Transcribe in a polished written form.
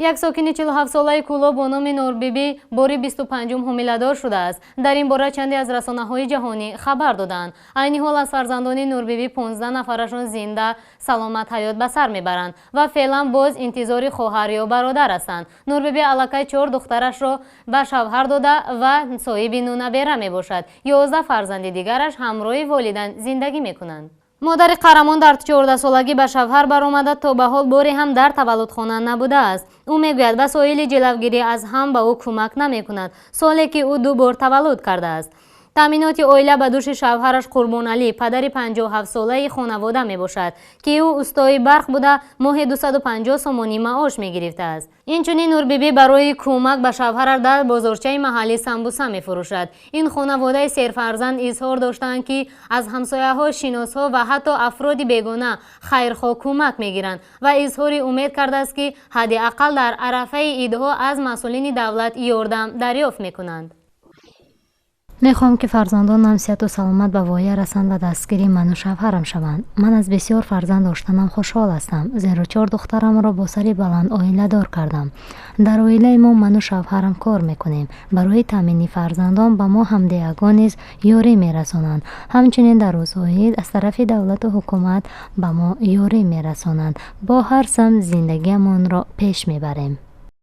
Як сокини 47-солаи Кӯлоб бо номи Нурбибӣ бори 25-ум ҳомиладор шудааст. Дар ин бора чанде аз расонаҳои ҷаҳонӣ хабар доданд. Айни ҳол аз фарзандони Нурбибӣ 15 нафарашон зинда, саломат ҳаёт ба сар мебаранд ва феълан боз интизори хоҳар ё бародар ҳастанд. Нурбибӣ аллакай чор духтарашро ба шавҳар дода ва соҳиби ну набера мебошад. 11 фарзанди дигараш ҳамроҳи волидайн зиндагӣ мекунанд. Модари қаҳрамон дар 14-солагӣ ба шавҳар баромада, то ба ҳол боре ҳам дар таваллудхона набудааст. Ӯ мегӯяд, васоили ҷилавгирӣ аз ҳам ба ӯ кӯмак намекунад, соле ки ӯ ду бор таваллуд кардааст. Таъминоти оила ба дӯши шавҳараш Қурбоналӣ, падари 57-солаи хонавода мебошад, ки ӯ устои барқ буда, моҳе 250 сомонӣ маош мегирифтааст. Инчунин Нурбибӣ барои кӯмак ба шавҳараш дар бозорчаи маҳаллӣ самбуса мефурӯшад. Ин хонаводаи серфарзанд изҳор доштанд, ки аз ҳамсояҳо, шиносҳо ва ҳатто афроди бегона хайрхоҳ кӯмак мегиранд ва изҳори умед кардааст, ки ҳадди ақал дар арафаи идҳо аз масъулини давлат ёрдам дарёфт мекунанд. Мехоҳам, ки фарзандонам сиҳату саломат ба воя расанд ва дастгири ману шавҳарам шаванд. Ман аз бисёр фарзанд доштанам хушҳол ҳастам, зеро чор духтарамро бо сари баланд оиладор кардам. Дар оилаи мо ману шавҳарам кор мекунем. Барои таъмини фарзандон ба мо ҳамдеҳагон низ ёрӣ мерасонанд. Ҳамчунин дар рӯзҳои ид аз тарафи давлату ҳукумат ба мо ёрӣ мерасонанд. Бо ҳар самт зиндагиамонро пеш мебарем.